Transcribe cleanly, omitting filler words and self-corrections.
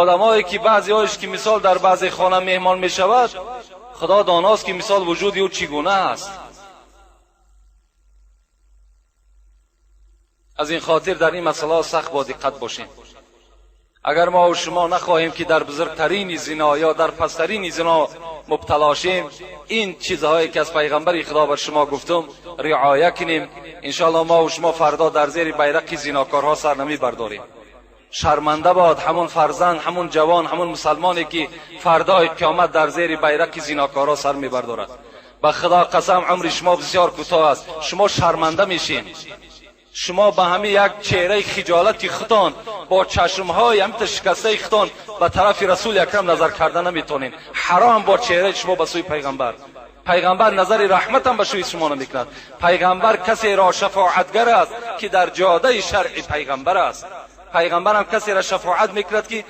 Одамое ки баъзеҳояш ки мисол дар баъзе хона меҳмон мешавад, худо доност ки мисол вуҷуди ӯ чӣ гуна аст. Аз ин хотир дар ин масъалаҳо сахт бо диққат бошем. Агар мо ва шумо нахоҳем ки дар бузургтарини зино ё дар пасттарини зино мубтало шем, ин чизҳое ки аз пайғамбари худо бар шумо гуфтум риоя кунем. Иншоалло мо ва шумо фардо дар зери байрақи зинокорҳо сар намебардорем. Шарманда бод ҳамон фарзанд, ҳамон ҷавон, ҳамон мусалмоне ки фардои қиёмат дар зери байрақи зинокорҳо сар мебардорад. Ба худо қасам, умри шумо бисёр кӯтоҳ аст, шумо шарманда мешин. Шумо ба ҳамин як чеҳраи хиҷолати худтон бо чашмҳои ҳамита шикастаи худтон ба тарафи расули акрам назар карда наметонед. Ҳаром бо чеҳраи шумо ба сӯи пайғамбар. Пайғамбар назари раҳматам ба сӯи шумо намекунад. Пайғамбар касеро шафоатгар аст ки дар ҷодаи шаръи пайғамбар аст. Пайғамбарам касеро шафоат мекунад ки